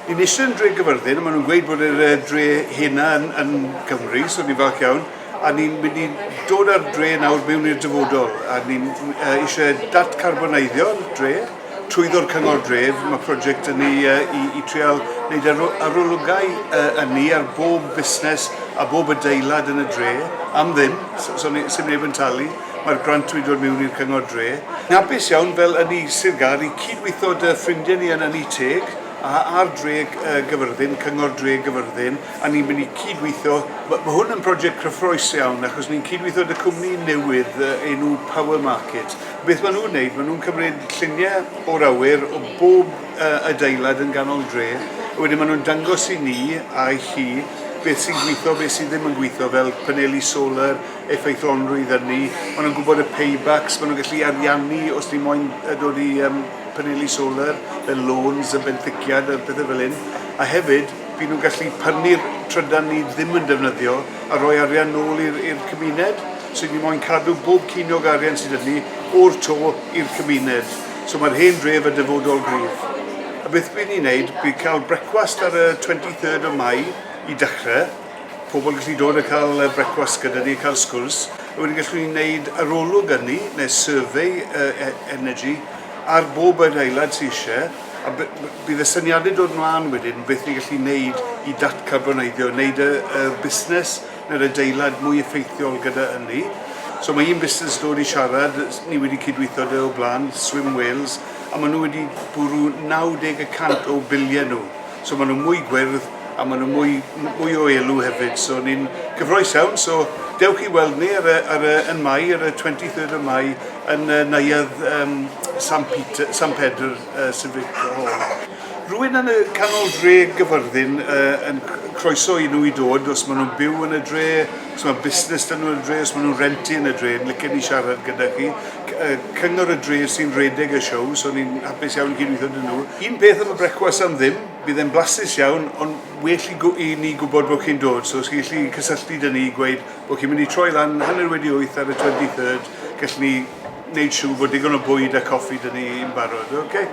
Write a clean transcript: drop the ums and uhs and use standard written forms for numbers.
Ni'n eistedd yn dre Gyfyrddin, a maen nhw'n gweud bod yr dre hena yn, yn Gymru, so ni'n falch iawn, a ni'n mynd i dod â'r dre nawr mewn i'r dyfodol, a ni'n eisiau datcarboneiddio'r dre, trwyddo'r cyngor dref, mae prosiect yn ni i, i trial wneud arolygau ynni ar bob busnes a bob adeilad yn y dre, am ddim, so, so ni, sy'n neb yn talu. Mae'r grant wedi dod mewn i'r cyngor dre. Hapus iawn fel ynni Sir Gâr i cydweithio dy ffrindiau ni yn Ynni Teg a ar dre Gyfyrddin, cyngor dre Gyfyrddin, a ni'n mynd i cydweithio. Mae ma hwn yn prosiect cyffroes iawn achos ni'n cydweithio dy cwmni newydd enw Power Market. Beth maen nhw'n wneud, maen nhw'n cymryd lluniau o'r awyr o bob adeilad yn ganol dre, a wedyn maen nhw'n dangos i ni a i chi beth sy'n gweithio, beth sydd ddim yn gweithio, fel paneli solar, effeithlonrwydd ynni, maen nhw'n gwybod y paybacks, maen nhw'n gallu ariannu os ni moyn dod i paneli solar, fel loans a benthyciad a pethau fel hyn. A hefyd, bydd nhw'n gallu prynu'r trydan ni ddim yn defnyddio a rhoi arian nôl i'r cymuned. So ni moyn cadw bob ceiniog arian sydd 'da ni o'r to i'r cymuned. So mae'r hen dref a dyfodol gryf. A beth bydd ni'n neud, bydd cael brecwast ar y 23rd o Mai i dechrau. Pobl gallu dod a cael brecwast gyda ni, cael sgwrs. A wedyn gallwn ni wneud arolwg ynni, neu survey energy, ar bob adeilad sydd eisiau. A bydd y syniadau dod mlaen wedyn, beth ni'n gallu wneud i datcarboneiddio, wneud y, y busnes neu'r adeilad mwy effeithiol gyda ynni. So mae un busnes dod i siarad, ni wedi cydweithio 'da o blaen, Swim Wales, a maen nhw wedi bwrw 90 y cant o'u biliau nhw. So maen nhw mwy gwyrdd a maen nhw mwy, mwy o elw hefyd. So ni'n gyffroes iawn, so dewch i weld ni ar y, ar y, yn Mai, ar y 23rd o Mai, yn neuadd um, San, Peter, San Pedr Civic Hall. Rwy'n yn y canol dre Gyfyrddin yn croeso i nhw i dod os maen nhw'n byw yn y dre, os mae busnes dyn nhw yn y dre, os maen nhw'n rentu yn y dre, yn licen i siarad gyda chi. Cyngor y dre sy'n rhedeg y siow, so ni'n hapus iawn cydweithio dyn nhw. Un peth am y brecwast am ddim, bydd e'n blasus iawn, ond well i, i ni gwybod bod chi'n dod, so os chi'n gallu cysylltu dyn ni i gweud bod chi'n mynd i troi lan 8:30 ar y 23rd, gallwn ni wneud siŵr bod digon o bwyd a coffi dyn ni yn barod, okay?